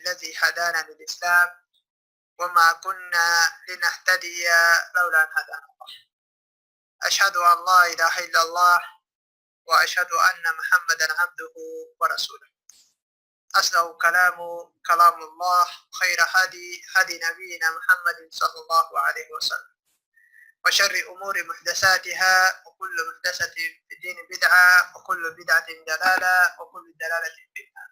الذي هدانا للإسلام وما كنا لنهتدي لولا أن هدانا الله. أشهد أن لا إله إلا الله وأشهد أن محمدا عبده ورسوله. أصدق كلام كلام الله، خير هدي هدي نبينا محمد صلى الله عليه وسلم، وشر الأمور محدثاتها، وكل محدثة في الدين بدعة، وكل بدعة ضلالة، وكل ضلالة في النار.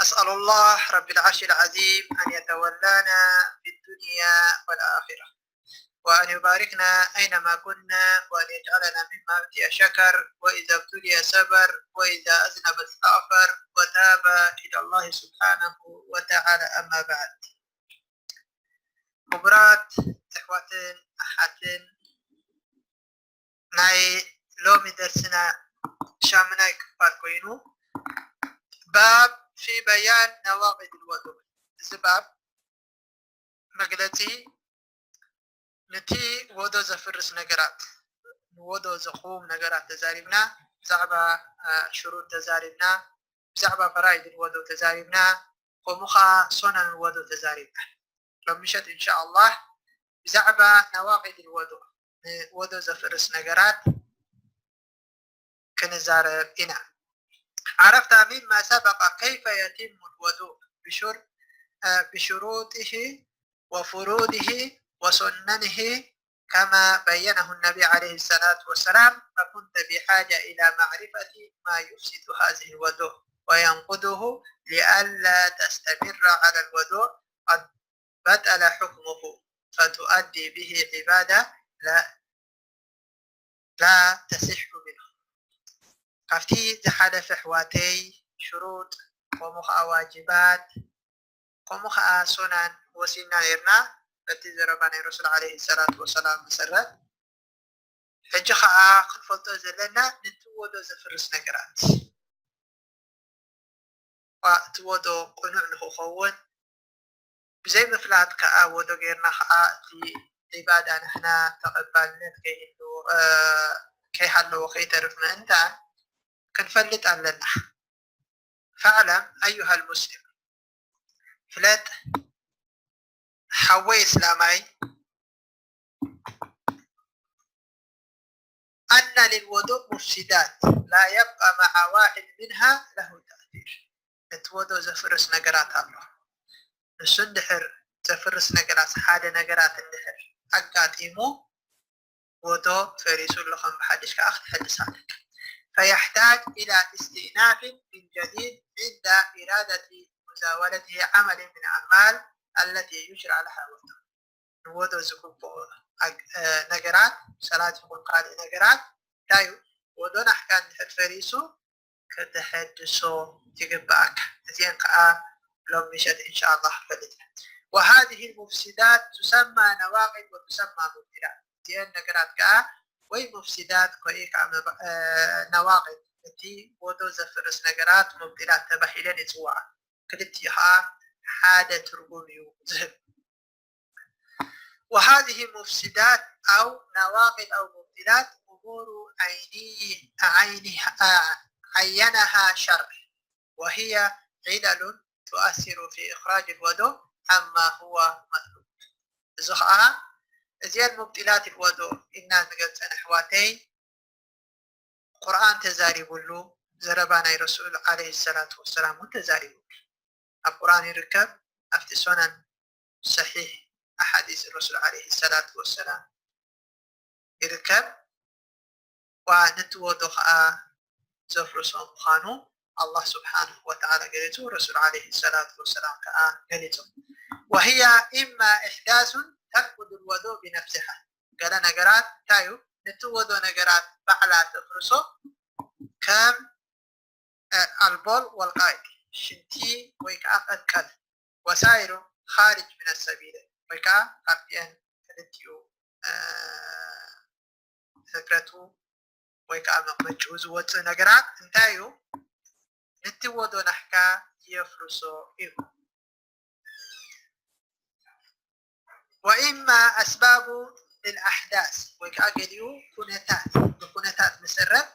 أسأل الله رب العرش العظيم أن يتولانا في الدنيا والآخرة، وأن يباركنا أينما كنا، وأن يجعلنا مما أوتي شكر، وإذا ابتلي صبر، وإذا أذنب استغفر، وتاب إلى الله سبحانه وتعالى. أما بعد. ክቡራት ኣሕዋትን ኣሓትን፣ ናይ ሎሚ ደርስና ሻምናይ ክፋል ኮይኑ፣ ባብ ፊ በያን ነዋቂድ ልወዱእ። እዚ ባብ መግለጺ ነቲ ወዶ ዘፍርስ ነገራት፣ ንወዶ ዘኽውም ነገራት ተዛሪብና፣ ብዛዕባ ሽሩጥ ተዛሪብና፣ ብዛዕባ ፈራኢድ ወዶ ተዛሪብና፣ ከምኡ ኸዓ ሶነን ወዶ ተዛሪብና። ሎም ምሸት እንሻ ኣላህ ብዛዕባ ነዋቂድ ወዶ፣ ንወዶ ዘፍርስ ነገራት ክንዛረብ ኢና። عرفت مما سبق كيف يتم الوضوء بشر- ብሽሩጢሂ ወፍሩዲሂ ወሱነኒሂ كما بينه النبي عليه الصلاة والسلام، فكنت بحاجة إلى معرفة ما يفسد هذه الوضوء وينقضه لئلا تستمر على الوضوء قد بطل حكمه فتؤدي به عبادة لا لا تصح منه። ካብቲ ዝሓለፈ ኣሕዋተይ ሽሩጥ ከምኡ ኸዓ ዋጅባት ከምኡ ኸዓ ሱናን ወሲና ነይርና፣ በቲ ዘረባ ናይ ረሱል ዓለይሂ ሰላቱ ወሰላም መሰረት። ሕጂ ኸዓ ክንፈልጦ ዘለና ነቲ ወዶ ዘፍርስ ነገራት። ዋ፣ እቲ ወዶ ቅኑዕ ንኽኸውን ብዘይ ምፍላጥ ከኣ ወዶ ጌርና ከኣ እቲ ዒባዳ ንሕና ተቐባልነት ከይህልዎ፣ እ፣ ከይሃለዎ ከይተርፍ ምእንታን ክንፈልጥ ኣለና። فاعلم أيها المسلم፣ ፍለጥ ሓወይ እስላማይ፣ أن للوضوء مفسدات لا يبقى مع واحد منها له تأثير። እቲ ወዶ ዘፍርስ ነገራት ኣሎ። ንሱ እንድሕር ዘፍርስ ነገራት፣ ሓደ ነገራት እንድሕር ኣጋጢሙ፣ ወዶ ፈሪሱ ኣሎ፣ ከም ብሓድሽ ከኣ ክትሕድስ ኣለካ። فيحتاج إلى استئناف من جديد عند إرادة مزاولته عمل من الأعمال التي يشرع لها الوضوء. ንወዶ ዝግብኦ ኣግ-፣ እ፣ ነገራት፣ ሰላት ይኹን ካልእ ነገራት፣ እንታይ እዩ? ወዶ ናሕካ እንድሕር ፈሪሱ፣ ከተሐድሶ ይግብኣካ። እዚአን ከኣ ሎም ምሸት እንሻኣላህ ፈሊጥና። وهذه المفسدات تسمى نواقض وتسمى مبطلات። እዚአን ነገራት ከኣ ወይ ሙፍሲዳት ወይ ከኣ መባ-፣ እ፣ ነዋቂድ፣ እቲ ወዶ ዘፍርስ ነገራት ሙብጢላት ተባሂለን ይጽውዓ። ክልቲኡ ከኣ ሓደ ትርጉም እዩ ዝህብ። وهذه مفسدات أو نواقض أو مبطلات أمور عيني-، عينها، عينها الشرع، وهي علل تؤثر في إخراج الوضوء عما هو مطلوب. እዚ ኸዓ እዚአን ሙብጢላት الوضوء ኢልና ዝገልፀን ኣሕዋተይ፣ ቁርኣን ተዛሪቡሉ፣ ዘረባ ናይ ረሱል ዓለይሂ ሰላቱ ወሰላም እውን ተዛሪቡሉ። ኣብ ቁርኣን ይርከብ፣ ኣብቲ ሶነን ሰሒሕ ኣሓዲስ ረሱል ዓለይሂ ሰላቱ ወሰላም ይርከብ። ዋ፣ ነቲ ወዶ ኸዓ ዘፍርሶ ምዃኑ ኣላህ ስብሓንሁ ወተዓላ ገሊጹ፣ ረሱል ዓለይሂ ሰላቱ ወሰላም ከኣ ገሊጹ። وهي إما إحداث تنقض الوضوء بنفسها، ገለ ነገራት እንታይ እዩ? ነቲ ወዶ ነገራት ባዕላ ተፍርሶ፣ ከም፣ እ፣ البول والغائط፣ ሽንቲ ወይ ከዓ ቀልቀል፣ وسائل خارج من السبيلين፣ ወይ ከዓ ካብቲአን ክልቲኡ፣ እ፣ ህፍረቱ ወይ ከዓ መቕመጭኡ ዝወፅእ ነገራት እንታይ እዩ? ነቲ ወዶ ናሕካ የፍርሶ እዩ። وإما أسباب للأحداث، ወይ ከዓ ገሊኡ ኩነታት፣ ብኩነታት መሰረት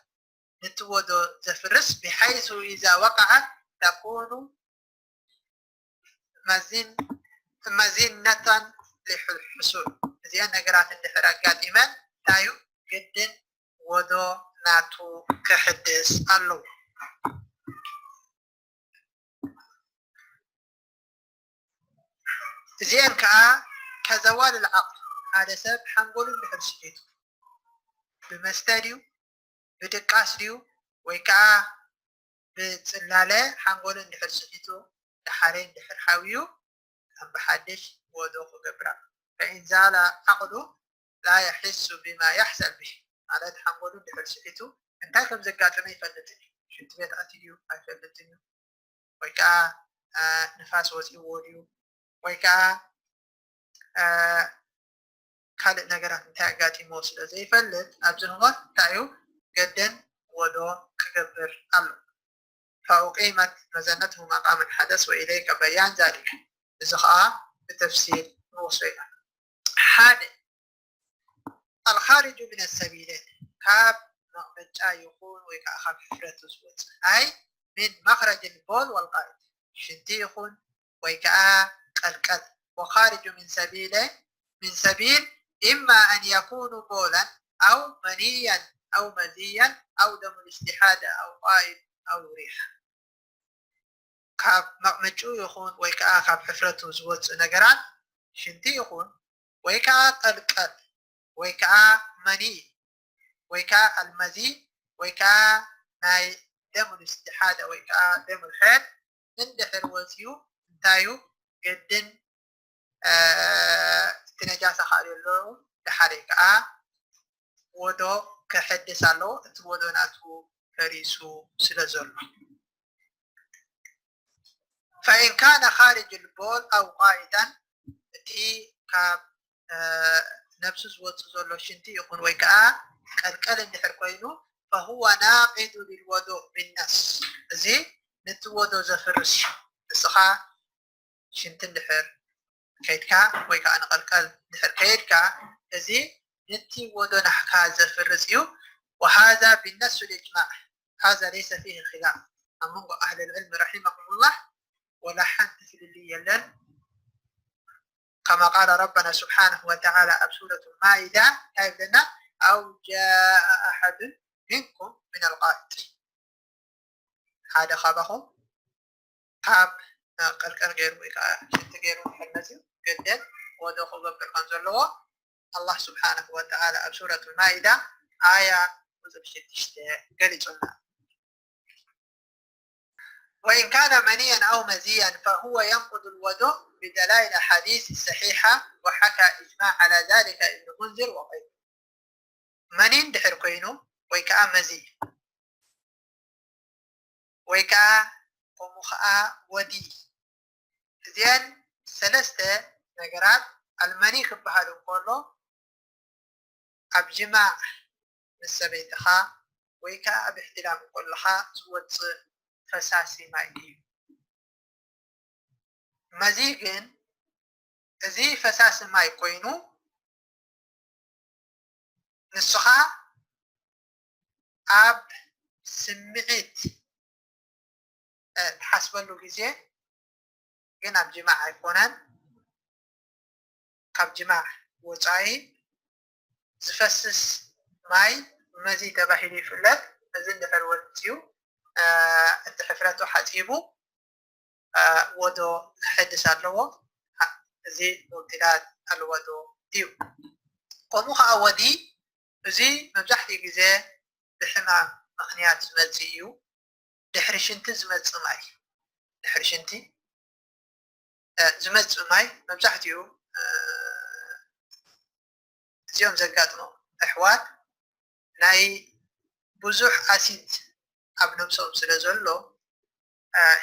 ነቲ ወዶ ዘፍርስ، بحيث إذا وقعت تكون መዚን መዚነተን ሊሑሱል። እዚአን ነገራት እንድሕር ኣጋጢመን እንታይ እዩ ግድን ወዶ ናቱ ክሕድስ ኣለዎ። እዚአን ከዓ ከዘዋል ዓቕል ሓደ ሰብ ሓንጎሉ እንድሕር ስሒቱ ብመስተ ድዩ ብድቃስ ድዩ ወይ ከዓ ብፅላለ ሓንጎሉ እንድሕር ስሒቱ ደሓረይ እንድሕር ሓውዩ ከም ብሓድሽ ወዶ ክገብራ ፈኢንዛላ ዓቕሉ ላ የሕሱ ብማ የሕሰል ብሂ ማለት ሓንጎሉ እንድሕር ስሒቱ እንታይ ከም ዘጋጠመ ይፈልጥ እዩ። ሽንቲ ቤት ኣትዩ ድዩ ኣይፈልጥን እዩ ወይ ከዓ ንፋስ ወፂዎ ድዩ ወይ ከዓ ካልእ ነገራት እንታይ ኣጋጢሞ ስለ ዘይፈልጥ ኣብዚ ህሞት እንታይ እዩ ገደን ወዶ ክገብር ኣሎ። فأقيمت مزنته مقام الحدث وإليك بيان ذلك። እዚ ከዓ ብተፍሲር ንወስዶ ኢና። ሓደ الخارج من السبيلين ካብ መቕመጫ ይኹን ወይ ከዓ ካብ ሕፍረቱ ዝወፅእ ኣይ من مخرج البول والغائط ሽንቲ ይኹን ወይ ከዓ ቀልቀል وخارج من سبيلين من سبيل إما أن يكون بولا أو منيا أو مذيا أو دم الاستحاضة أو غائط أو ريح ካብ መቕመጭኡ ይኹን ወይ ከዓ ካብ ሕፍረቱ ዝወፅእ ነገራት ሽንቲ ይኹን ወይ ከዓ ቀልቀል ወይ ከዓ መኒ ወይ ከዓ ኣልመዚ ወይ ከዓ ናይ ደም ልስትሓደ ወይ ከዓ ደም ልሐድ እንድሕር ወፅዩ እንታይ እዩ ግድን እቲ ነጃሳ ከዓ ዘሎ ደሓረ ከዓ ወዶ ክሕድስ ኣለዎ እቲ ወዶ ናቱ ፈሪሱ ስለ ዘሎ فإن كان خارج البول أو غائطا እቲ ካብ ነብሱ ዝወፅእ ዘሎ ሽንቲ ይኹን ወይ ከዓ ቀልቀል እንድሕር ኮይኑ فهو ناقض للوضوء بالنص እዚ ነቲ ወዶ ዘፍርስ እዩ። ንስኻ ሽንቲ እንድሕር ከይድካ ወይ ከዓ ንቐልቀል እንድሕር ከይድካ እዚ ነቲ ወዶ ናሕካ ዘፍርስ እዩ። وهذا بالنص الإجماع هذا ليس فيه خلاف ኣብ መንጎ أهل العلم رحمهم الله ولا ሓንቲ ፍልልይ የለን። كما قال ربنا سبحانه وتعالى ኣብ سورة المائدة እንታይ ይብለና أو جاء أحد منكم من الغائط ሓደ ካባኹም ካብ ቀልቀል ገይሩ ወይ ከዓ ሽንቲ ገይሩ እንድሕር መፅዩ ግድን ወዶ ክገብር ከም ዘለዎ ኣላህ ስብሓነሁ ወተዓላ ኣብ ሱረት ልማኢዳ ኣያ ቁፅሪ ሽዱሽተ ገሊፁልና። وإن كان منيا أو مذيا فهو ينقض الوضوء بدلائل الأحاديث الصحيحة وحكى إجماع على ذلك ابن منذر وغيره. መኒ እንድሕር ኮይኑ ወይ ከዓ መዚ ወይ ከዓ ከምኡ ከዓ ወዲ እዚአን ሰለስተ ነገራት ኣልመኒ ክበሃል እንከሎ ኣብ ጅማዕ ምስ ሰበይትኻ ወይ ከዓ ኣብ እሕትላም እንከለኻ ዝወፅእ ፈሳሲ ማይ እዩ። መዚ ግን እዚ ፈሳሲ ማይ ኮይኑ ንስኻ ኣብ ስምዒት ትሓስበሉ ግዜ ግን ኣብ ጅማዕ ኣይኮነን። ካብ ጅማዕ ወፃኢ ዝፈስስ ማይ መዚ ተባሂሉ ይፍለጥ። እዚ እንድሕር ወፂኡ እቲ ሕፍረቱ ሓፂቡ ወዶ ክሕድስ ኣለዎ። እዚ ሙብጢላት ኣልወዶ እዩ። ከምኡ ከዓ ወዲ እዚ መብዛሕትኡ ግዜ ብሕማም ምኽንያት ዝመፅእ እዩ። ድሕሪ ሽንቲ ዝመፅእ ማይ ድሕሪ ሽንቲ ዝመፅእ ማይ መብዛሕትኡ እዚኦም ዘጋጥሞም ኣሕዋት ናይ ብዙሕ ኣሲድ ኣብ ነብሶም ስለ ዘሎ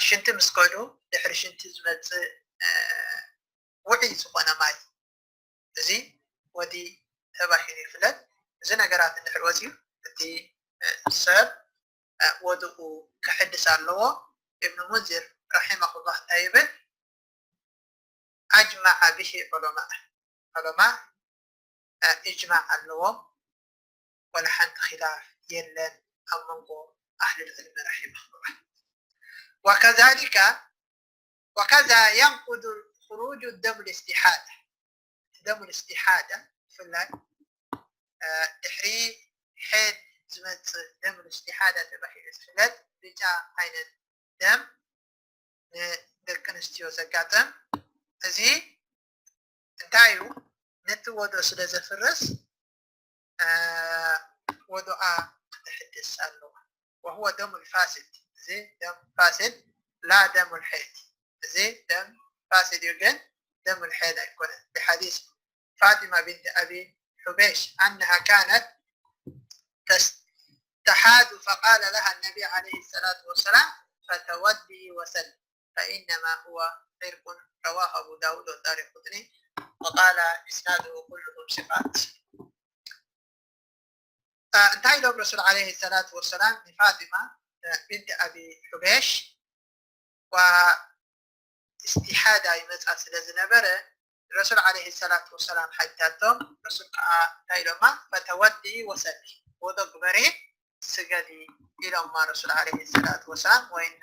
ሽንቲ ምስ ከዱ ድሕሪ ሽንቲ ዝመፅእ ውዑይ ዝኾነ ማይ እዚ ወዲ ተባሂሉ ይፍለጥ። እዚ ነገራት እንድሕር ወፂኡ እቲ ሰብ ወድኡ ክሕድስ ኣለዎ። እብን ሙንዚር ረሒመሁላህ እንታይ ይብል? ኣጅመዐ ብሂ ዑለማእ ዑለማእ እጅማዕ ኣለዎም። ወላ ሓንቲ ኺላፍ የለን ኣብ መንጎ ኣህልል ዕልሚ ረሒመሁላህ። ወከዛሊከ وكذا ينقض خروج دم الاستحاضة. دم الاستحاضة ብፍላይ ድሕሪ ሐይድ ዝመፅእ ደም الاستحاضة ተባሂሉ ዝፍለጥ ብጫ ዓይነት ደም ንደቂ ኣንስትዮ ዘጋጥም፣ እዚ እንታይ እዩ? ነቲ ወዶ ስለ ዘፍርስ ወዶኣ ክትሕድስ ኣለዋ። وهو دم الفاسد፣ እዚ ደም ፋሲድ لا دم الحيض፣ እዚ ደም ፋሲድ እዩ ግን ደም الحيض ኣይኮነን። لحديث فاطمة بنت أبي حبيش أنها كانت تستحاض فقال لها النبي عليه الصلاة والسلام: فتودي وسلي، فإنما هو عرق. رواه أبو داود والدارقطني، وقال: إسناده كلهم ثقات. እንታይ ኢሎም ረሱል ዓለይሂ ሰላቱ ወሰላም ንፋጢማ ቢንት ኣቢ ሑበይሽ ኢስቲሓዳ ይመፃ ስለ ዝነበረ ረሱል ዓለይሂ ሰላቱ ወሰላም ሓቲታቶም። ረሱል ከዓ እንታይ ኢሎማ? ፈተወዲ ወሰሊ፣ ወዶ ግበሪ ስገዲ ኢሎማ ረሱል ዓለይሂ ሰላቱ ወሰላም። ወይነ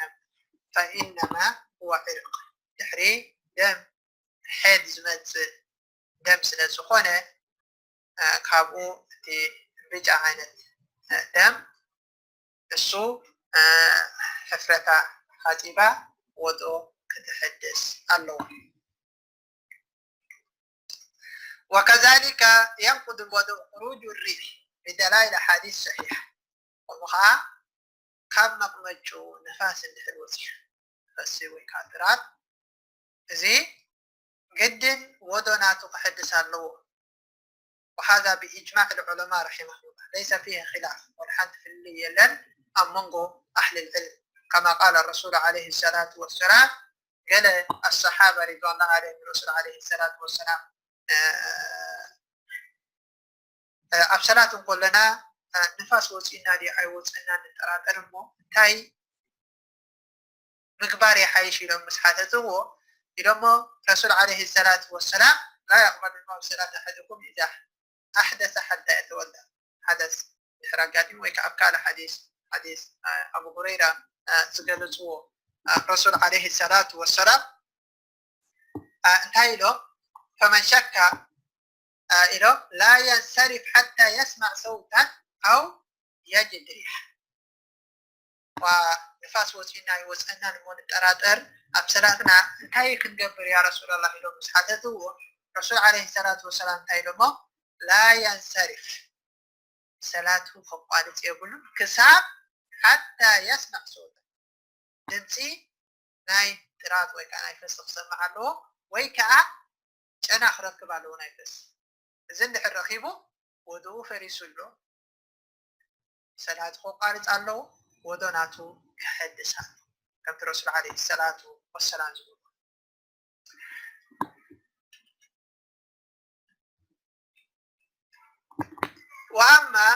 ፈኢነማ ሁወ ዕርቅ፣ ድሕሪ ደም ሐይድ ዝመፅእ ደም ስለ ዝኾነ ካብኡ እቲ ብጫ ዓይነት ደም እሱ ሕፍረታ ሓፂባ ወዶ ክትሕድስ ኣለዎ። وكذلك ينقض الوضوء خروج الريح بدلائل أحاديث صحيحة. ከምኡ ከዓ ካብ መቕመጭኡ ንፋስ እንድሕር ወፂኡ፣ ንፈሲ ወይ ከዓ ጥራር፣ እዚ ግድን ወዶ ናቱ ክሕድስ ኣለዎ። وهذا بإجماع العلماء رحمهم الله، ليس فيه خلاف، ወላ ሓንቲ ፍልልይ የለን ኣብ መንጎ ኣህሊ ልዕልም። كما قال الرسول عليه الصلاة والسلام، ገለ ኣሰሓባ ሪድዋንላሂ ዓለይሂም ረሱል ዓለይሂ ሰላቱ ወሰላም ኣብ ሰላት እንከለና ንፋስ ወፂእና ድዩ ኣይወፅእና ንጠራጠር እሞ እንታይ ምግባር ይሓይሽ ኢሎም ምስ ሓተትዎ ኢሎሞ ረሱል ዓለይሂ ሰላቱ ወሰላም لا يقبل الله صلاة أحدكم إذا أحدث حتى يتوضأ። ሓደስ ድሕሪ ኣጋጢሙ ወይ ከዓ ኣብ ካልእ ሓዲስ ሓዲስ ኣቡ ሁረይራ ዝገለፅዎ ረሱል ዓለይሂ ሰላቱ ወሰላም እንታይ ኢሎም? فمن شك ኢሎም لا ينصرف حتى يسمع صوتا أو يجد ريحا። ንፋስ ወፂእና ይወፀና ንሞ ንጠራጠር ኣብ ሰላትና እንታይ ክንገብር ያ ረሱላላህ ኢሎም ምስ ሓተትዎ ረሱል ዓለይሂ ሰላቱ ወሰላም እንታይ ኢሎሞ? لا ينصرف፣ ሰላቱ ከቋርፅ የብሉን ክሳብ ሓታ የስማዕ ሶውታ፣ ድምፂ ናይ ጥራጥ ወይ ከዓ ናይ ፈስ ክሰማዕ ኣለዎ ወይ ከዓ ጨና ክረክብ ኣለዎ ናይ ፈስ። እዚ እንድሕር ረኪቡ ወድኡ ፈሪሱ ኣሎ፣ ሰላቱ ከቋርፅ ኣለዎ፣ ወዶ ናቱ ክሕድስ ኣለዎ። ከምቲ ረሱል ዓለይሂ ሰላቱ ወሰላም ዝብሉ وأما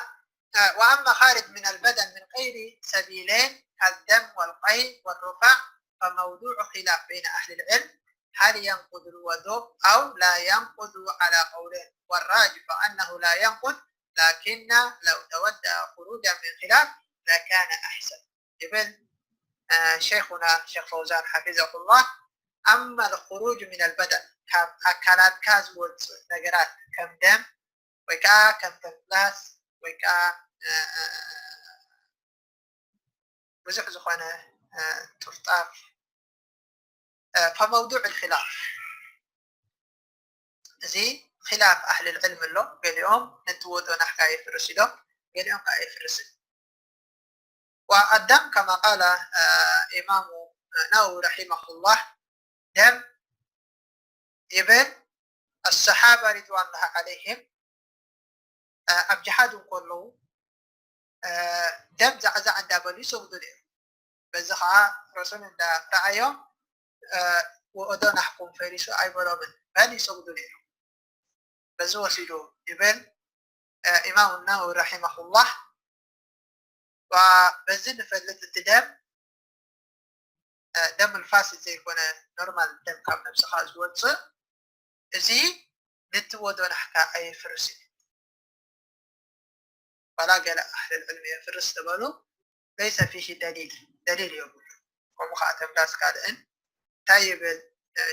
وأما خارج من البدن من غير سبيلين كالدم والقيء والرفع فموضوع خلاف بين أهل العلم هل ينقض الوضوء أو لا ينقض على قولين، والراجح أنه لا ينقض، لكن لو تودأ خروجا من خلاف لكان أحسن. ይብል ሸይኹና ሸይኽ ፈውዛን ሓፊዘሁላህ። أما الخروج من البدن ካብ ኣካላትካ ዝወፅእ ነገራት ከም ደም ወይ ከዓ ከም ፈሳስ ወይ ከዓ ብዙሕ ዝኾነ ጥፍጣፍ فموضوع الخلاف እዚ خلاف أهل العلم ኣሎ። ገሊኦም ነቲ ወዶ ናሕካ የፍርስ ኢሎም፣ ገሊኦም ከዓ የፍርስን። والدم كما قال ኢማሙ ናወዊ ረሒመሁላህ ደም ይብል ኣሰሓባ ሪድዋንላሂ ዓለይሂም ኣብ ጅሃድ እንከለዉ ደም ዛዕዛዕ እንዳበሉ ይሰግዱ ነይሩ። በዚ ከዓ ረሱል እንዳረኣዮም ወእዶ ናሕኩም ፈሪሱ ኣይበሎምን በል ይሰግዱ ነይሩ። በዚ ወሲዱ ይብል ኢማም ናወዊ ረሒመሁላህ። በዚ ንፈልጥ እቲ ደም ደም ልፋስ ዘይኮነ ኖርማል ደም ካብ ነብስኻ ዝወፅእ እዚ ነቲ ወዶ ናሕካ ኣየፍርስን እዩ። ዋላ ገለ ኣህል ዕልሚ የፍርስ ዝበሉ ለይሰ ፊሂ ደሊል ደሊል የብሉ። ከምኡ ከዓ ተምላስ ካልእን እንታይ ይብል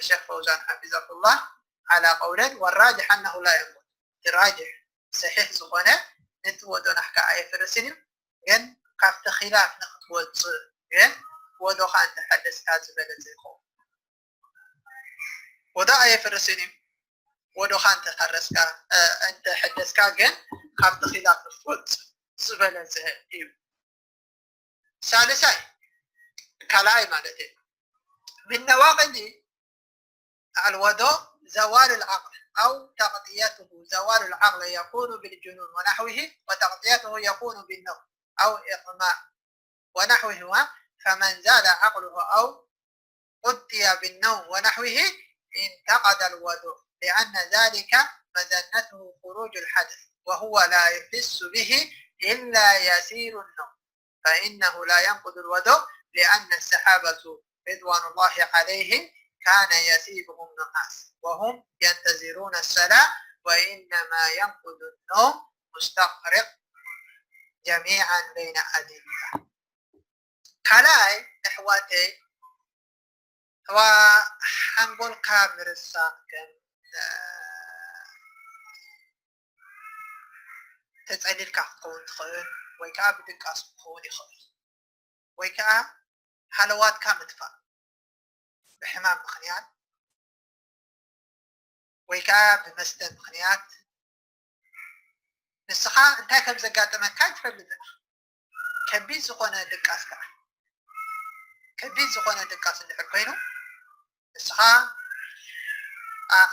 ሸክ ፈውዛን ሓፊዘሁላህ? ዓላ ቀውለን ወራጅሕ ኣነሁ ላ የንቁድ። እቲ ራጅሕ ሰሒሕ ዝኾነ ነቲ ወዶ ናሕካ ኣየፍርስን እዩ፣ ግን ካብቲ ኺላፍ ንክትወፅእ ግን ወዶኻ እንተሐደስካ ዝበለፀ ይኸውን። ወዶ ኣየፍርስን እዩ። ወዶኻ እንተካረስካ እንተሐደስካ ግን ካብቲ ኺላፍ ንክትወፅእ ዝበለፀ እዩ። ሳልሳይ ካልኣይ ማለት እዩ። من نواقض الوضوء زوال العقل أو تغطيته. زوال العقل يكون بالجنون ونحوه، وتغطيته يكون بالنوم أو إغماء ونحوهما، فمن زال عقله أو غطي بالنوم ونحوه انتقض الوضوء، لأن ذلك مظنته خروج الحدث، وهو لا يحس به إلا يسير النوم، فإنه لا ينقض الوضوء، لأن الصحابة رضوان الله عليهم كان يصيبهم نعاس وهم ينتظرون الصلاة، وإنما ينقض النوم مستغرق جميعا بين أدلة. ካልኣይ ኣሕዋተይ፣ እዋ ሓንጎልካ ምርሳዕ ከም ተጸሊልካ ክትከውን ትኽእል፣ ወይ ከዓ ብድቃስ ክኸውን ይኽእል፣ ወይ ከዓ ሃለዋትካ ምጥፋእ ብሕማም ምኽንያት ወይ ከዓ ብመስተ ምኽንያት ንስኻ እንታይ ከም ዘጋጠመካ ኣይትፈልጥን። ከቢድ ዝኾነ ድቃስ ከዓ ከቢድ ዝኾነ ድቃስ እንድሕር ኮይኑ ንስኻ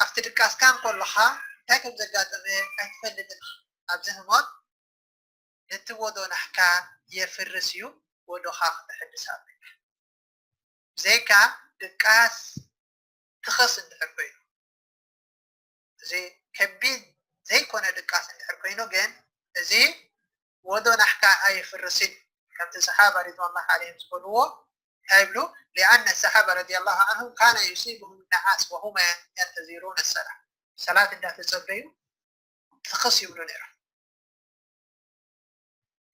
ኣብቲ ድቃስካ እንከለኻ እንታይ ከም ዘጋጠመ ኣይትፈልጥን። ኣብዚ ህሞት ነቲ ወዶ ናሕካ የፍርስ እዩ፣ ወዶኻ ክተሐድስ ኣለካ። ብዘይካ ድቃስ ትኸስ እንድሕር ኮይኑ፣ እዚ ከቢድ ዘይኮነ ድቃስ እንድሕር ኮይኑ ግን እዚ ወዶ ናሕካ ኣይፍርስን። ከምቲ ሰሓባ ሪድዋንላሂ ዓለይሂም ዝበልዎ እንታይ ይብሉ? لأن الصحابة رضي الله عنهم كان يصيبهم النعاس وهم ينتظرون الصلاة. ሰላት እንዳተጸበዩ ትኽስ ይብሉ ነይሮም።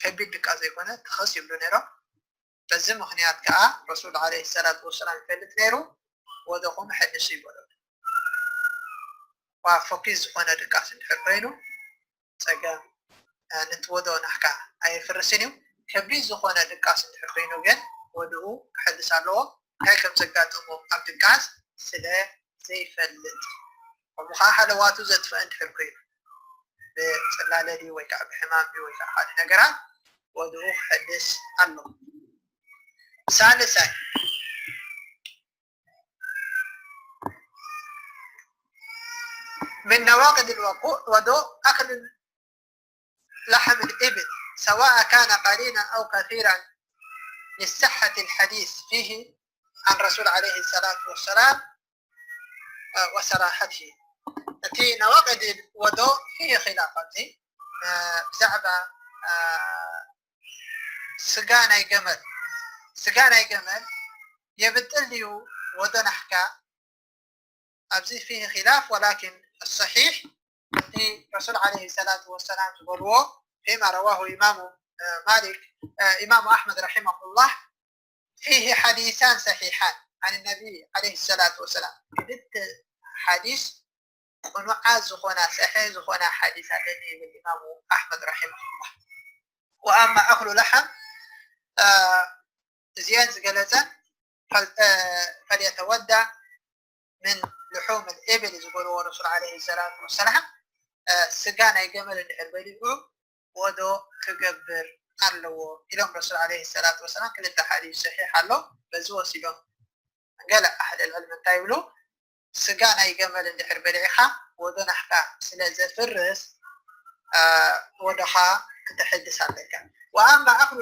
ከቢድ ድቃስ ዘይኮነ ትኽስ ይብሉ ነይሮም። በዚ ምኽንያት ከዓ ረሱል ዓለይሂ ሰላቱ ወሰላም ይፈልጥ ነይሩ፣ ወደኹም ሕድስ ይበሎ። ዋ ፎኪስ ዝኾነ ድቃስ እንድሕር ኮይኑ ፀገም ነቲ ወዶ ናሕካ ኣየፍርስን እዩ። ከቢድ ዝኾነ ድቃስ እንድሕር ኮይኑ ግን ወድኡ ክሕድስ ኣለዎ። እንታይ ከም ዘጋጠሞ ኣብ ድቃስ ስለ ዘይፈልጥ፣ ከምኡ ከዓ ሃለዋቱ ዘጥፍአ እንድሕር ኮይኑ ብፅላለ ድዩ ወይ ከዓ ብሕማም ድዩ ወይ ከዓ ካልእ ነገራት ወድኡ ክሕድስ ኣለዎ። ሳልሳይ من نواقض الوضوء أكل لحم الإبل سواء كان قليلا أو كثيرا لصحة الحديث فيه عن رسول عليه الصلاة والسلام وصراحته. እቲ ነዋቅድ ወዶ ፊህ ኺላፍ ኣብዚ ብዛዕባ ስጋ ናይ ገመል ስጋ ናይ ገመል የብጥል ድዩ ወዶ ናሕካ ኣብዚ ፊህ ኺላፍ ወላኪን ሰሒሕ እቲ ረሱል ዓለይሂ ሰላቱ ወሰላም ዝበልዎ ፊማ ረዋሁ ኢማሙ ማሊክ ኢማሙ ኣሕመድ ረሒመሁላህ ፊህ ሓዲሳን ሰሒሓን ዓን ነቢ ዓለይሂ ሰላቱ ወሰላም ክልተ ሓዲስ ቅኑዓት ዝኾና ሰሒሕ ዝኾና ሓዲስ ኣለኒ ይብል ኢማሙ ኣሕመድ ረሒመሁላህ። ወኣማ ኣክሉ ለሓም እዚአን ዝገለፀን ፈልየተወዳእ ምን ልሑም ልእብል ዝበልዎ ረሱል ዓለይሂ ሰላቱ ወሰላም ስጋ ናይ ገመል እንድሕር በሊዑ ወዶ ክገብር ኣለዎ ኢሎም ረሱል ዓለይሂ ሰላቱ ወሰላም። ክልተ ሓዲስ ሰሒሕ ኣሎ፣ በዚ ወሲዶም ገለ ኣህለል ዕልሚ እንታይ ይብሉ? ስጋ ናይ ገመል እንድሕር በሊዕኻ ወዶ ናሕካ ስለ ዘፍርስ ወዶኻ ክተሕድስ ኣለካ። ወኣማ ኣክሉ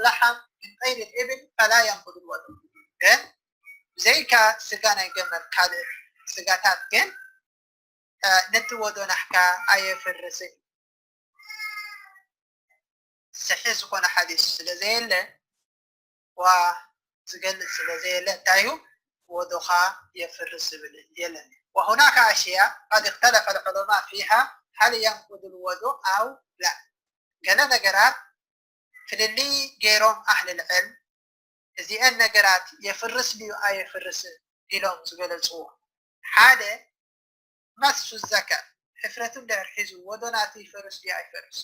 ለሓም ምን ቀይሪ ልእብል ፈላ የንቁዱ ልወዱ። ግን ብዘይካ ስጋ ናይ ገመል ካልእ ስጋታት ግን ነቲ ወዶ ናሕካ ኣየፍርስን። ሰሒሕ ዝኾነ ሓዲስ ስለ ዘየለ ዋ ዝገልጽ ስለ ዘየለ እንታይ እዩ ወዶኻ የፍርስ ዝብል የለን። وهناك أشياء قد اختلف العلماء فيها هل ينقض الوضوء أو لا. ገለ ነገራት ፍልልይ ገይሮም ኣህልል ዕልም እዚአን ነገራት የፍርስ ድዩ ኣየፍርስን ኢሎም ዝገለፅዎ። ሓደ፣ መሱ ዘከር፣ ሕፍረቱ እንድሕር ሒዙ ወዶ ናቱ ይፈርስ ድዩ ኣይፈርስ?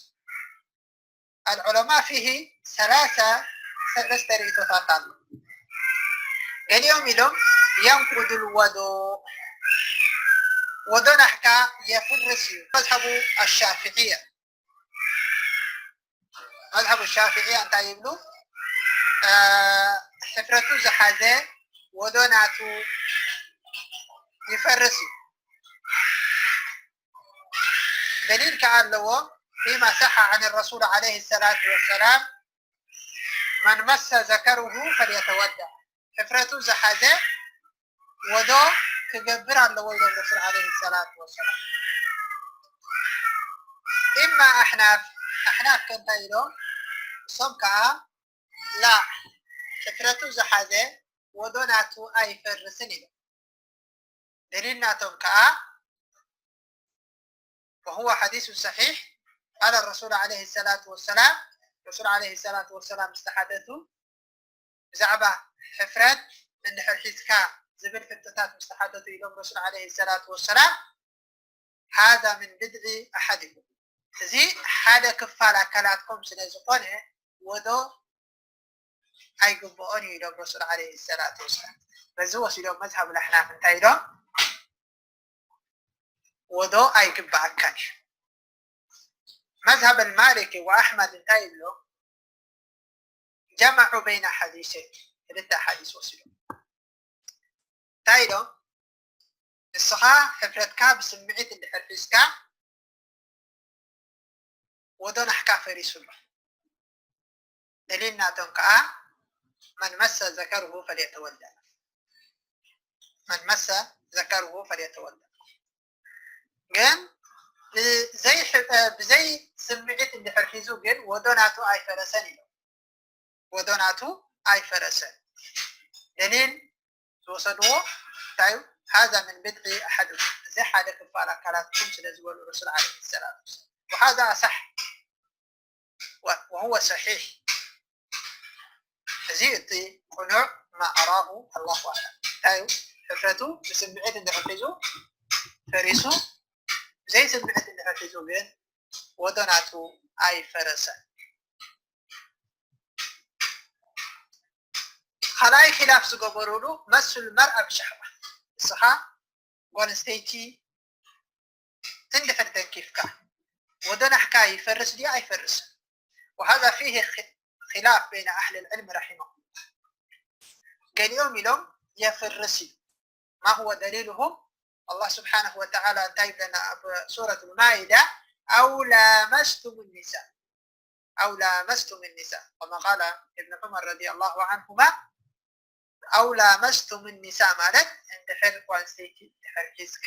ኣልዑለማ ፊሂ ሰላሳ፣ ሰለስተ ርእቶታት ኣሎ። ገሊኦም ኢሎም የንቁዱል ወዶ፣ ወዶ ናሕካ የፍርስ እዩ። መዝሀቡ ኣሻፍዕያ፣ መዝሀቡ ሻፍዕያ እንታይ ይብሉ? ሕፍረቱ ዝሓዘ ወዶ ናቱ ይፈርስ እዩ። ደሊል ከኣ ኣለዎ። ፊማ ሰሐ ዐን ረሱል ዐለይሂ ሰላቱ ወሰላም መን መሰ ዘከሩሁ ፈልየተወደእ። ሕፍረቱ ዝሓዘ ወዶ ክገብር ኣለዎ ኢሎም ረሱል ዐለይሂ ሰላቱ ወሰላም። ኢማ ኣሕናፍ፣ ኣሕናፍ ከ እንታይ ኢሎም? እሶም ከኣ ላ፣ ሕፍረቱ ዝሓዘ ወዶ ናቱ ኣይፈርስን ኢሎም። ደሊል ናቶም ከኣ وهو حديث صحيح قال الرسول عليه الصلاة والسلام، ረሱል ዐለይሂ ሰላቱ ወሰላም ዝተሓተቱ ብዛዕባ ሕፍረት እንድሕር ሒዝካ ዝብል ሕቶታት ምስ ተሓተቱ ኢሎም ረሱል ዐለይሂ ሰላቱ ወሰላም هذا من بضع أحدكم፣ እዚ ሓደ ክፋል ኣካላትኩም ስለ ዝኾነ ወዶ ኣይግብኦን እዩ ኢሎም ረሱል ዐለይሂ ሰላቱ ወሰላም። በዚ ወሲዶም መዝሀብ ኣሕናፍ እንታይ ኢሎም? ወዶ ኣይግብኣካን እዩ። መዝሀብ ማሊክ ወኣሕመድ እንታይ ይብሎ? ጀመዑ በይነ ሓዲሰይን፣ ክልተ ሓዲስ ወሲዶም እንታይ ኢሎም? ንስኻ ሕፍረትካ ብስምዒት እንድሕር ሒዝካ ወዶ ናሕካ ፈሪሱ ኣሎ። ደሊል ናቶም ከኣ መን መሰ ዘከርሁ ፈልየተወደ፣ መን መሰ ዘከርሁ ፈልየተወደ። ግን ብዘይ ሕ- ብዘይ ስምዒት እንድሕር ሒዙ ግን ወዶ ናቱ ኣይፈረሰን ኢሎም። ወዶ ናቱ ኣይፈረሰን። ደሊል ዝወሰድዎ እንታይ እዩ? هذا من بضع أحدكم፣ እዚ ሓደ ክፋል ኣካላትኩም ስለ ዝበሉ ረሱል ዐለይሂ ሰላቱ ወሰላም። وهذا أصح و- وهو صحيح። እዚ እቲ ቅኑዕ ما أراه الله أعلم። እንታይ እዩ? ሕፍረቱ ብስምዒት እንድሕር ሒዙ ፈሪሱ፣ ብዘይ ስምዒት እንድሕር ሒዙ ግን ወዶ ናቱ ኣይፈረሰን። ካልኣይ ኺላፍ ዝገበሩሉ መሱል መርኣ ብሻህዋ። ንስኻ ጓል ኣንስተይቲ እንድሕር ተንኪፍካ ወዶ ናሕካ ይፈርስ ድዩ ኣይፈርስን? وهذا فيه خ- خلاف بين أهل العلم رحمهم الله። ገሊኦም ኢሎም የፍርስ እዩ። ما هو دليلهم؟ الله سبحانه وتعالى እንታይ ይብለና ኣብ ሱረት ማኢዳ? أو لامستم النساء، أو لامستم النساء، كما قال ابن عمر رضي الله عنهما، أو لامستم النساء ማለት እንድሕር ጓል ኣንስተይቲ እንድሕር ሒዝካ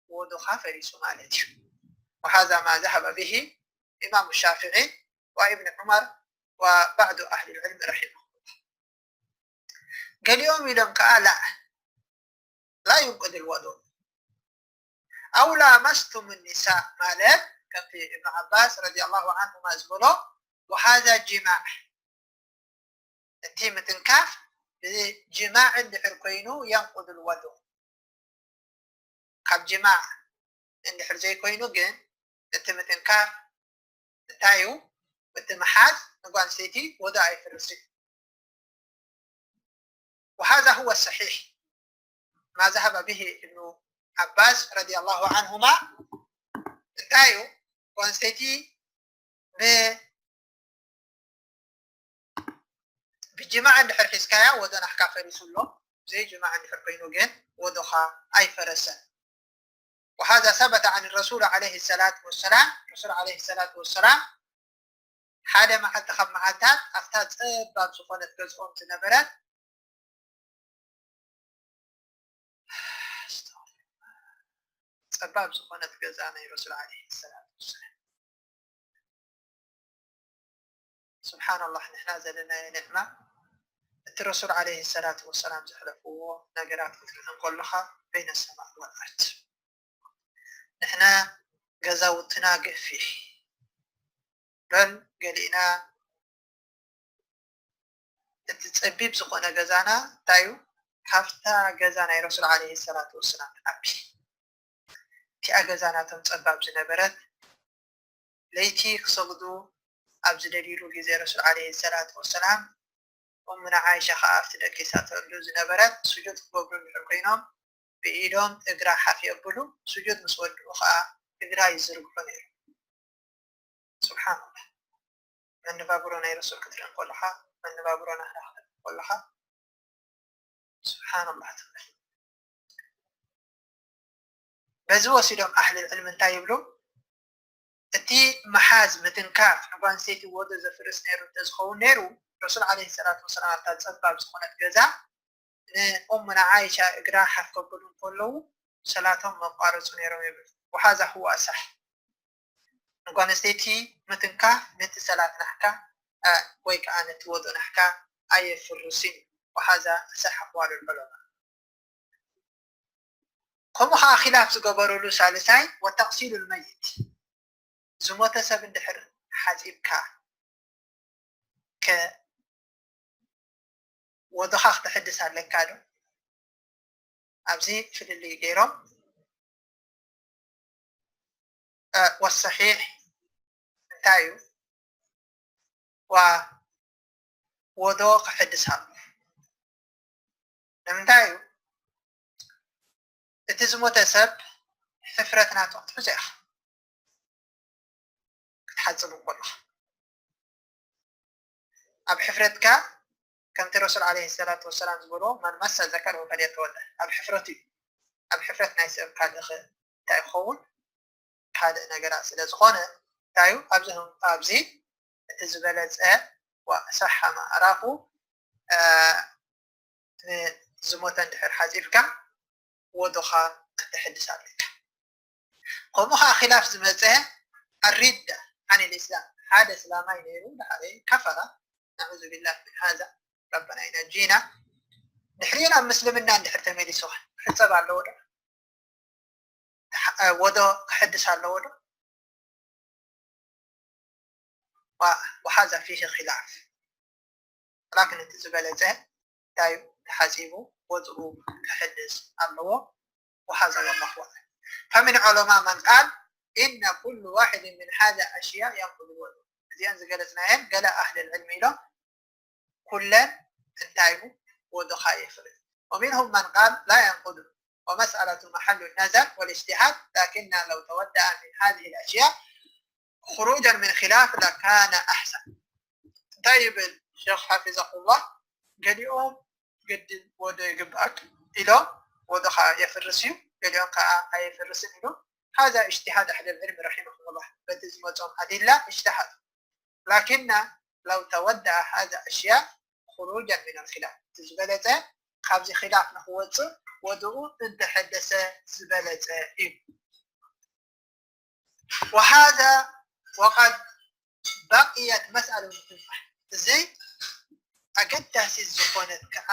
ወዶኻ ፈሪሱ ማለት እዩ። وهذا ما ذهب به إمام الشافعي وابن عمر وبعض أهل العلم رحمه الله። ገሊኦም ኢሎም ከኣ لا، لا ينقض الوضوء. أو لامستم النساء ማለት ከምቲ እብን ዓባስ ረዲየላሁ ዐንሁማ ዝበሎ وهذا جماع፣ እቲ ምትንካፍ ብጅማዕ እንድሕር ኮይኑ ينقض الوضوء። ካብ ጅማዕ እንድሕር ዘይኮይኑ ግን እቲ ምትንካፍ እንታይ እዩ? እቲ ምሓዝ ንጓል ኣንስተይቲ ወዶ ኣይፍርስን። وهذا هو الصحيح ما ذهب به ابن عباس رضي الله عنهما። እንታይ እዩ? ጓል ኣንስተይቲ ብ- ብጅማዕ እንድሕር ሒዝካያ ወዶ ናሕካ ፈሪሱ ኣሎ። ብዘይ ጅማዕ እንድሕር ኮይኑ ግን ወዶኻ ኣይፈረሰን። وهذا ثبت عن الرسول عليه الصلاة والسلام، ረሱል عليه الصلاة والسلام ሓደ መዓልቲ ካብ መዓልታት ኣብታ ጸባብ ዝኾነት ገዝኦም ዝነበረት ጸባብ ዝኾነት ገዛ ናይ ረሱል عليه الصلاة والسلام። سبحان الله، ንሕና ዘለናዮ ኒዕማ እቲ ረሱል عليه الصلاة والسلام ዘሕለፍዎ ነገራት ክትርኢ እንከለኻ بين السماء والأرض። ንሕና ገዛውትና ገፊሕ በል ገሊእና እቲ ጸቢብ ዝኾነ ገዛና እንታይ እዩ? ካብታ ገዛ ናይ ረሱል ዓለይሂ ሰላቱ ወሰላም ትዓቢ። እቲኣ ገዛ ናቶም ጸባብ ዝነበረት፣ ለይቲ ክሰግዱ ኣብ ዝደልይሉ ግዜ ረሱል ዓለይሂ ሰላቱ ወሰላም፣ እሙና ዓይሻ ኸዓ ኣብቲ ደቂሳተሉ ዝነበረት ስጁድ ክገብሩ እንድሕር ኮይኖም፣ ብኢዶም እግራ ሓፍ የብሉ፣ ስጁድ ምስ ወድኡ ኸዓ እግራ ይዝርግሑ ነይሩ። ስብሓንላህ። መነባብሮ ናይ ረሱል ክትርኢ እንከለኻ፣ መነባብሮ ናህና ክትርኢ እንከለኻ፣ ስብሓንላህ ትብል። በዚ ወሲዶም ኣህሊ ዕልሚ እንታይ ይብሉ? እቲ ምሓዝ፣ ምትንካፍ፣ ንጓል ኣንስተይቲ ወዶ ዘፍርስ ነይሩ እንተዝኸውን ነይሩ፣ ረሱል ዓለይሂ ሰላቱ ወሰላም ኣብታ ጸባብ ዝኾነት ገዛ ንኡሙና ዓይሻ እግራ ሓፍ ከብሉ እንከለዉ ሰላቶም መቋረጹ ነይሮም ይብል። ወሃዛ ሁወ ኣሳሕ። ንጓል ኣንስተይቲ ምትንካፍ ነቲ ሰላት ናሕካ፣ እ፣ ወይ ከኣ ነቲ ወዶ ናሕካ ኣየፍርስን እዩ። ወሃዛ ኣሳሕ ኣቕዋል ዑለማ። ከምኡ ኸዓ ኺላፍ ዝገበሩሉ ሳልሳይ ወተቕሲሉ ልመይት፣ ዝሞተ ሰብ እንድሕር ሓጺብካ ከ ወዶኻ ክተሐድስ ኣለካ ዶ? ኣብዚ ፍልልይ ገይሮም። እ፣ ወሰሒሕ እንታይ እዩ? ዋ፣ ወዶ ክሕድስ ኣሎ። ንምንታይ እዩ? እቲ ዝሞተ ሰብ ሕፍረት ናቱ ክትሕዞ ኢኻ። ክትሓጽብ እንከለኻ ኣብ ሕፍረትካ፣ ከምቲ ረሱል ዓለይሂ ሰላቱ ወሰላም ዝበልዎ፣ መን መሰ ዘከረሁ ፈልየተወደ። ኣብ ሕፍረቱ እዩ። ኣብ ሕፍረት ናይ ሰብ ካልእ ኸ እንታይ ክኸውን? ካልእ ነገራት ስለ ዝኾነ፣ እንታይ እዩ? ኣብዚ፣ ኣብዚ እቲ ዝበለጸ ወኣሰሓ መዕራፉ፣ እ፣ ንዝሞተ እንድሕር ሓጺብካ፣ ወዶኻ ክተሕድስ ኣለካ። ከምኡ ኸዓ ኺላፍ ዝመጸ ኣሪዳ ዓን ልእስላም፣ ሓደ እስላማይ ነይሩ፣ ድሓረ ከፈራ፣ ነዑዙ ቢላህ ምን ሃዛ፣ ረበና ይነጂና። ድሕሪኡ ናብ ምስልምና እንድሕር ተመሊሱ ኸ ክሕጸብ ኣለዎ ዶ? ወዶ ክሕድስ ኣለዎ ዶ? ዋ-፣ ወሃዛ ፊሂ ኺላፍ። ላኪን እቲ ዝበለጸ እንታይ እዩ? ተሓጺቡ ወድኡ ክሕድስ ኣለዎ። ወሃዛ ወላሁ ኣዕለም። ፈሚን ዑለማ መን ቃል ኢነ ኩሉ ዋሒድ ሚን ሃዛ ኣሽያ የንቁዱ ወዱ። እዚአን ዝገለጽናየን ገለ ኣህል ዕልሚ ኢሎም ኩለን እንታይ እዩ? ወዶኻ የፍርስ። ወሚንሁም መን ቃል ላ የንቁዱ ወመስኣለቱ መሐሉ ነዘር ወልእጅትሃድ ላኪና ለው ተወደአ ሚን ሃዚህ ልኣሽያ ኹሩጀን ሚን ኺላፍ ለካነ ኣሕሰን። እንታይ ይብል ሸኽ ሓፊዘኩላህ? ገሊኦም ግድን ወዶ ይግብኣክ ኢሎም ወዶኻ የፍርስ እዩ፣ ገሊኦም ከዓ ኣየፍርስን ኢሉ። ሃዛ እጅትሃድ ኣህል ልዕልሚ ረሒመሁሙላህ፣ በቲ ዝመጾም ኣዲላ እጅተሃዱ። ላኪና ለው ተወደአ ሃዛ ኣሽያ ኹሩጀን ሚን ልኺላፍ፣ እቲ ዝበለጸ ካብዚ ኺላፍ ንኽወፅእ ወድኡ እንተሐደሰ ዝበለጸ እዩ። ወሃዛ ወቀድ በቅየት መስኣለ ሙሂማ፣ እዚ ኣገዳሲት ዝኾነት ከዓ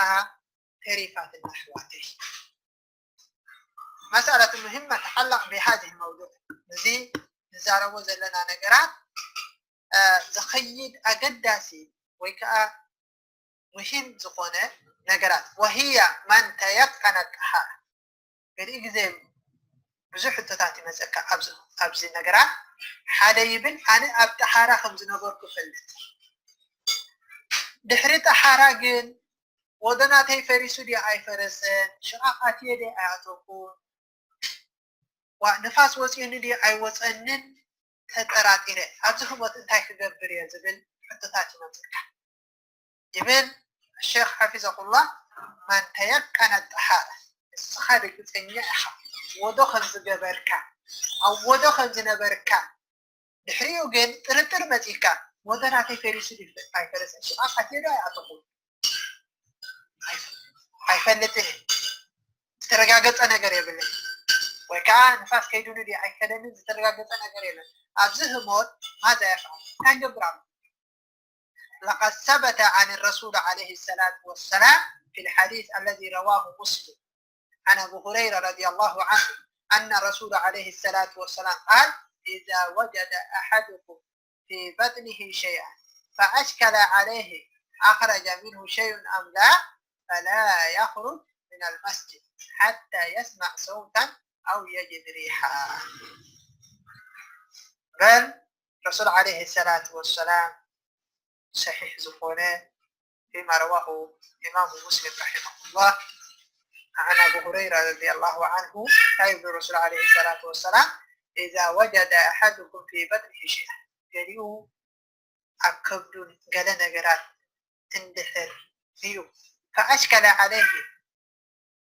ተሪፋትና ኣሕዋተይ። መስኣለት ሙሂማ ተዓላቕ ብሃዚ መውዱዕ፣ እዚ ንዛረቦ ዘለና ነገራት፣ እ፣ ዝኸይድ ኣገዳሲ ወይ ከዓ ሙሂም ዝኾነ ነገራት። ወህያ መን ተየቀነ ጠሃራ። ገሊኡ ግዜ ብዙሕ ሕቶታት ይመፀካ ኣብዚ፣ ኣብዚ ነገራት። ሓደ ይብል፣ ኣነ ኣብ ጠሃራ ከም ዝነበርኩ እፈልጥ። ድሕሪ ጠሃራ ግን ወዶ ናተይ ፈሪሱ ድዩ ኣይፈረሰን? ሽቓቕ ኣትየ ድየ ኣይኣተኹን? ዋ፣ ንፋስ ወፂኡኒ ድዩ ኣይወፀንን? ተጠራጢረ፣ ኣብዚ ህሞት እንታይ ክገብር እየ ዝብል ሕቶታት ይመፅካ። ይብል ሸኽ ሓፊዘኩላህ፣ መን ተየቀነ ጠሃራ፣ ንስኻ ርግፀኛ ኢኻ ወዶ ከም ዝገበርካ፣ ኣብ ወዶ ከም ዝነበርካ፣ ድሕሪኡ ግን ጥርጥር መፂካ፣ ወዶ ናተይ ፈሪሱ ድዩ ኣይፈረሰን? ሽቓቕ ኣትየ ዶ ኣይኣተኹን? ኣይፈልጥን እየ። ዝተረጋገፀ ነገር የብለይን። ወይ ከዓ ንፋስ ከይዱኒ ድዩ ኣይከደንን? ዝተረጋገፀ ነገር የለን። ኣብዚ ህሞት ማዛ የፍዓል? እንታይ ንገብር ኣሎ? لقد ثبت عن الرسول عليه الصلاة والسلام في الحديث الذي رواه مسلم عن أبي هريرة رضي الله عنه أن الرسول عليه الصلاة والسلام قال: إذا وجد أحدكم في بطنه شيئا فأشكل عليه أخرج منه شيء أم لا، فلا يخرج من المسجد حتى يسمع صوتا أو يجد ريحا. بل الرسول عليه الصلاة والسلام صحيح ዝኾነ فيما رواه الإمام مسلم رحمه الله عن أبي هريرة رضي الله عنه، قال الرسول عليه الصلاة والسلام: إذا وجد أحدكم في بطنه شيئا، ገሊኡ ኣብ ከብዱ ገለ ነገራት እንድሕር እዩ፣ فأشكل عليه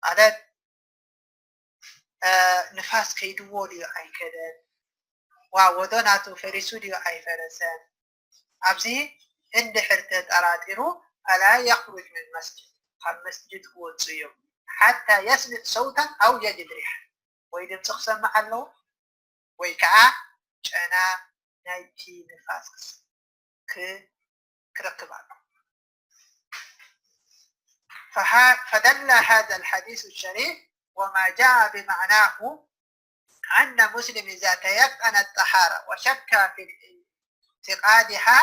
ማለት ንፋስ ከይድዎ ድዩ ኣይከደን፣ ዋ ወዶ ናቱ ፈሪሱ ድዩ ኣይፈረሰን፣ ኣብዚ እንድሕር ተጠራጢሩ፣ فلا يخرج من المسجد፣ ካብ መስጅድ ክወፁ እዮም፣ حتى يسمع صوتا أو يجد ريحا، ወይ ድምፂ ክሰምዕ ኣለዎ ወይ ከዓ ጨና ናይቲ ንፋስ ክረክብ ኣለዎ። فدل هذا الحديث الشريف وما جاء بمعناه أن مسلم إذا تيقن الطهارة وشك في اعتقادها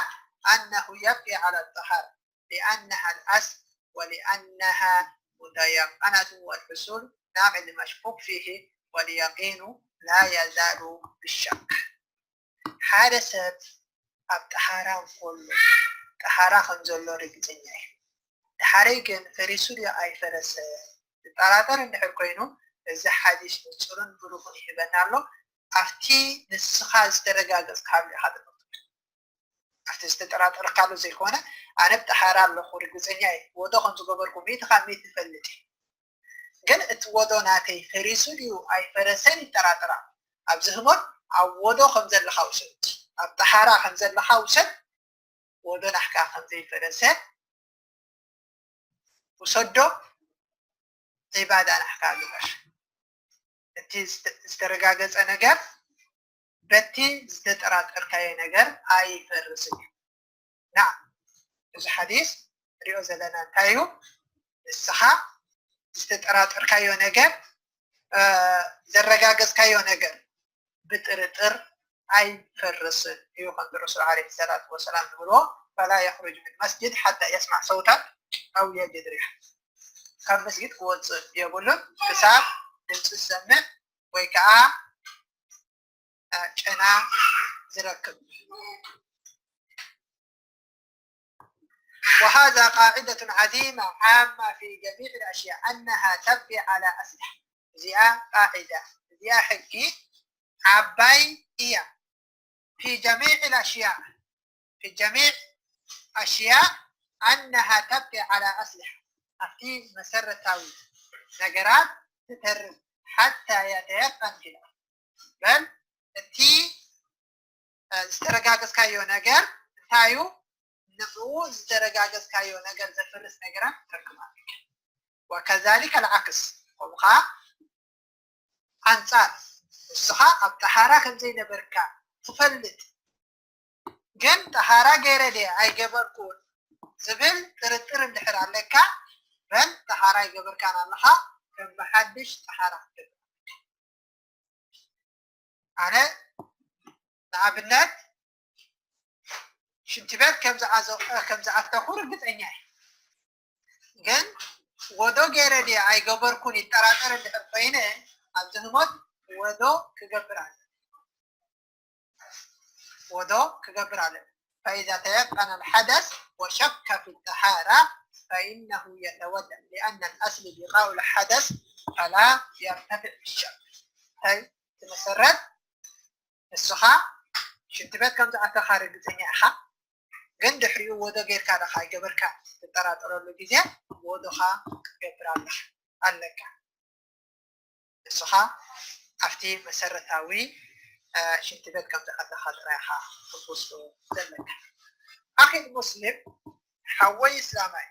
أنه يبقي على الطهارة لأنها الأصل ولأنها متيقنة والحصول ناقض المشكوك فيه واليقين لا يزال بالشك. ሓደ ሰብ ኣብ ጠሃራ እንከሎ ጠሃራ ከም ዘሎ ርግፀኛ እዩ። ድሓረይ ግን ፈሪሱ ድዩ ኣይፈረሰ ዝጠራጠር እንድሕር ኮይኑ፣ እዚ ሓዲስ ንፁርን ብሩኽን ይህበና ኣሎ። ኣብቲ ንስኻ ዝተረጋገፅካሉ ኢኻ ትነብር። ኣብቲ ዝተጠራጠርካሉ ዘይኮነ፣ ኣነ ብጠሃራ ኣለኹ ርግፀኛ እየ፣ ወዶ ከም ዝገበርኩ ሚእቲ ካብ ሚእቲ እፈልጥ እየ። ግን እቲ ወዶ ናተይ ፈሪሱ ድዩ ኣይፈረሰን ይጠራጠር ኣሎ። ኣብዚ ህሞት ኣብ ወዶ ከም ዘለኻ ውሰድ፣ ኣብ ጠሃራ ከም ዘለኻ ውሰድ። ወዶ ናህካ ከም ዘይፈረሰ ውሰዶ፣ ዒባዳ ናህካ ግበር። እቲ ዝተረጋገፀ ነገር በቲ ዝተጠራጠርካዮ ነገር ኣይፈርስን እዩ። ናዓ፣ እዚ ሓዲስ ንሪኦ ዘለና እንታይ እዩ? ንስኻ ዝተጠራጠርካዮ ነገር፣ ዘረጋገፅካዮ ነገር ብጥርጥር ኣይፈርስን እዩ። ከምቲ ረሱል ዓለይሂ ሰላቱ ወሰላም ዝብልዎ፣ فلا يخرج من المسجد حتى يسمع صوتا أو يجد ريحا። ካብ መስጊድ ክወፅእ የብሉን ክሳብ ድምፂ ዝሰምዕ ወይ ከዓ ጨና ዝረክብ። وهذا قاعدة عظيمة عامة في جميع الأشياء أنها تبقي على أصلها. እዚኣ ቃዒዳ፣ እዚኣ ሕጊ ዓባይ እያ። في جميع الأشياء في جميع أشياء أنها تبقي على أصلها. ኣብቲ መሰረታዊ ነገራት ትተርፍ ሓታ يتيقن فيها። በል እቲ ዝተረጋገፅካዮ ነገር እንታይ እዩ? ንዕኡ ዝተረጋገፅካዮ ነገር ዘፍርስ ነገራት ትረክብ ኣለካ። وكذلك العكس፣ ከምኡ ከዓ ኣንፃር፣ ንስኻ ኣብ ጠሃራ ከም ዘይነበርካ ትፈልጥ፣ ግን ጠሃራ ገይረ ድየ ኣይገበርኩን ዝብል ጥርጥር እንድሕር ኣለካ፣ በል ጠሃራ ኣይገበርካን ኣለኻ፣ ከም ብሓድሽ ጠሃራ ክትገብር ኣለካ። ኣነ ንኣብነት ሽንቲ ቤት ከም ዝኣተኹ ርግፀኛ እየ፣ ግን ወዶ ገይረ ድየ ኣይገበርኩን ይጠራጠር እንድሕር ኮይነ፣ ኣብዚ ህሞት ወዶ ክገብር ኣለ ወዶ ክገብር ኣለ فإذا تيقن الحدث وشك في الطهارة فإنه يتودأ لأن الأصل بقاء الحدث فلا يرتفع بالشك። እንታይ ትመሰረት ንስኻ ሽንቲ ቤት ከም ዝኣተኻ ርግፀኛ ኢኻ፣ ግን ድሕሪኡ ወዶ ጌርካ ዶ ኣይገበርካ ትጠራጠረሉ ግዜ ወዶኻ ክትገብር ኣለኻ ኣለካ። ንስኻ ኣብቲ መሰረታዊ ሽንቲ ቤት ከም ዝኣተኻ ጥራይ ኢኻ ክትወስዶ ዘለካ። ኣኺ ሙስሊም ሓወይ እስላማይ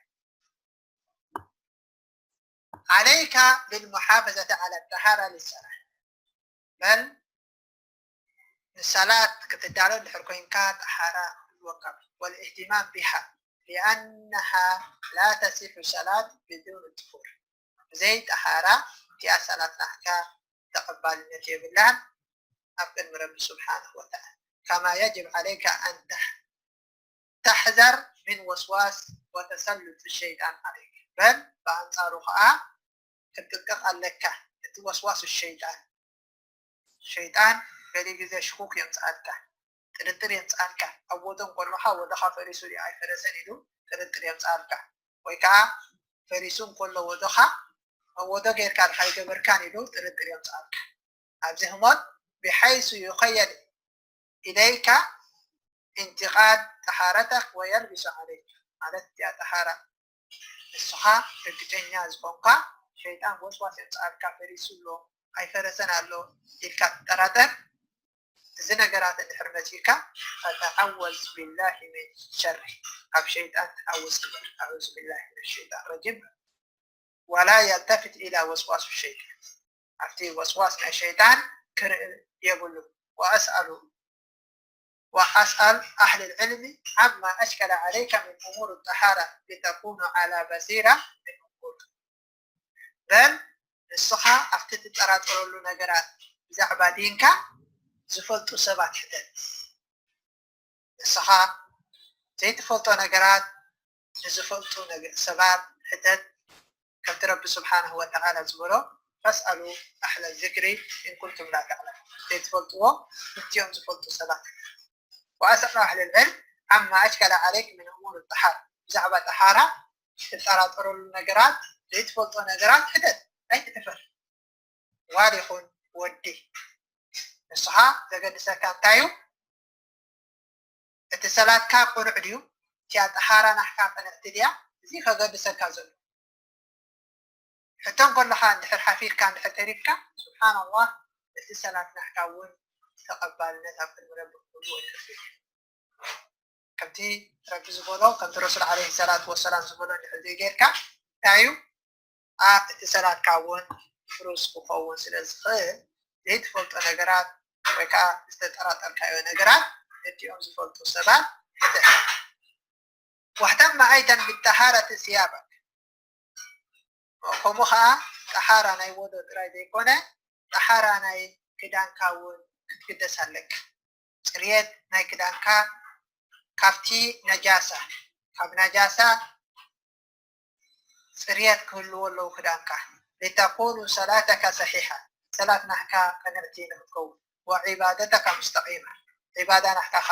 عليك بالمحافظة على الطهارة للصلاة بل ንሰላት ክትዳሎ እንድሕር ኮይንካ ጠሓራ ክህልወካ والاهتمام بها لأنها لا تصح صلاة بدون طهور። ብዘይ ጠሓራ እቲኣ ሰላት ናትካ ተቐባልነት የብላን ኣብ ቅድሚ ረቢ ስብሓንሁ ወተዓላ። كما يجب عليك أن تحذر من وسواس وتسلط الشيطان عليك. በል ብኣንጻሩ ኸኣ ክትጥንቀቕ ኣለካ። እቲ ወስዋስ ሸይጣን፣ ሸይጣን ገለ ግዜ ሽኩክ የምጽኣልካ፣ ጥርጥር የምጽኣልካ። ኣብ ወዶ እንከለኻ ወዶኻ ፈሪሱ ድዩ ኣይፈረሰን ኢሉ ጥርጥር የምጽኣልካ። ወይ ከኣ ፈሪሱ እንከሎ ወዶኻ፣ ወዶ ጌርካ ድኻ ኣይገበርካን ኢሉ ጥርጥር የምጽኣልካ። ኣብዚ ህሞት بحيث يخيل إليك انتقاد طهارتك ويلبس عليك ማለት እያ ጠሃራ። ንስኻ ርግጸኛ ዝኾንካ ሸይጣን ወስዋስ የምጽኣልካ፣ ፈሪሱ ኣሎ ኣይፈረሰን ኣሎ ኢልካ ትጠራጠር። እዚ ነገራት እንድሕር መጺእካ فتعوذ بالله من شره፣ ካብ ሸይጣን ተዓወዝ ግበር። أعوذ بالله من الشيطان الرجيم ولا يلتفت إلى وسواس الشيطان። ኣብቲ ወስዋስ ናይ ሸይጣን ክርኢ የብሉ። وأسأل وأسأل أهل العلم عما أشكل عليك من أمور الطهارة لتكون على بصيرة من أمور. በል ንስኻ ኣብቲ ትጠራጠረሉ ነገራት ብዛዕባ ዲንካ ዝፈልጡ ሰባት ሕተት። ንስኻ ዘይትፈልጦ ነገራት ንዝፈልጡ ነገ-፣ ሰባት ሕተት። ከምቲ ረቢ ስብሓንሁ ወተዓላ ዝበሎ فاسألوا أهل الذكر إن كنتم لا تعلمون። ዘይትፈልጥዎ እቲኦም ዝፈልጡ ሰባት ሕተት። وأسأل أهل العلم عما أشكل عليك من أمور الطهارة። ብዛዕባ ጠሃራ ትጠራጠረሉ ነገራት ዘይትፈልጦ ነገራት ሕተት። ኣይትሕፈር። ጓል ይኹን ወዲ ንስኻ ዘገድሰካ እንታይ እዩ? እቲ ሰላትካ ቅኑዕ ድዩ? እቲኣ ጠሃራ ናሕካ ቅንዕቲ ድያ? እዚ ከገድሰካ ዘሎ ሕቶ እንከለኻ እንድሕር ሓፊርካ እንድሕር ተሪፍካ ስብሓንላህ እቲ ሰላት ናሕካ እውን ተቐባልነት ኣብ ቅድሚ ረቢ ክህልዎ ይኽእል። ከምቲ ረቢ ዝበሎ ከምቲ ረሱል ዓለይሂ ሰላቱ ወሰላም ዝበሎ እንድሕር ዘይጌርካ እንታይ እዩ? ኣ እቲ ሰላትካ እውን ፍሩስ ክኸውን ስለ ዝኽእል ዘይትፈልጦ ነገራት ወይ ከዓ ዝተጠራጠርካዮ ነገራት ነቲኦም ዝፈልጡ ሰባት ሕተት። واهتم أيضا بطهارة ثيابك። ከምኡ ከዓ ጠሓራ ናይ ወዶ ጥራይ ዘይኮነ ጠሓራ ናይ ክዳንካ እውን ክትግደስ ኣለካ። ፅርየት ናይ ክዳንካ ካብቲ ነጃሳ ካብ ነጃሳ ፅርየት ክህልዎ ኣለዎ ክዳንካ። لتكون صلاتك صحيحة ሰላት ናህካ ቅንዕቲ ንክትከውን وعبادتك مستقيمة ዒባዳ ናህካ ከዓ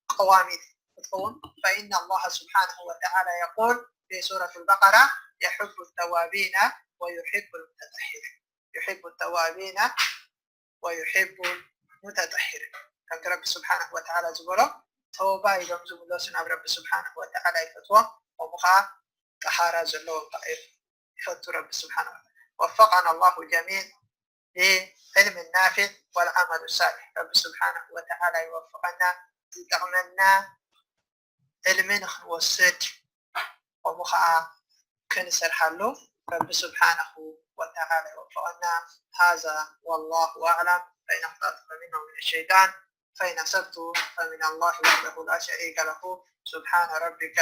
ቀዋሚት ክትከውን فإن الله سبحانه وتعالى يقول في سورة البقرة يحب التوابين ويحب المتطهرين يحب التوابين ويحب المتطهرين ከምቲ ረቢ ስብሓንሁ ወተዓላ ዝበሎ ተውባ ኢሎም ዝምለሱ ናብ ረቢ ስብሓንሁ ወተዓላ ይፈትዎም ከምኡ ከዓ ጠሃራ ዘለዎም ከዓ ይፈቱ ረቢ ስብሓንሁ ወተዓላ وفقنا الله جميعا للعلم النافع والعمل الصالح ረቢ ስብሓንሁ ወተዓላ ይወፍቀና ዝጠቕመና ዕልሚ ንክንወስድ ከምኡ ከዓ ክንሰርሓሉ ረቢ ስብሓንሁ ወተዓላ ይወፍቀና هذا والله أعلم فإن أخطأت فمنه من الشيطان فإن أصبت فمن الله وحده لا شريك له سبحان ربك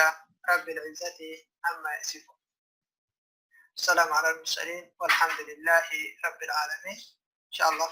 رب العزة عما يصفون السلام على المرسلين والحمد لله رب العالمين إن شاء الله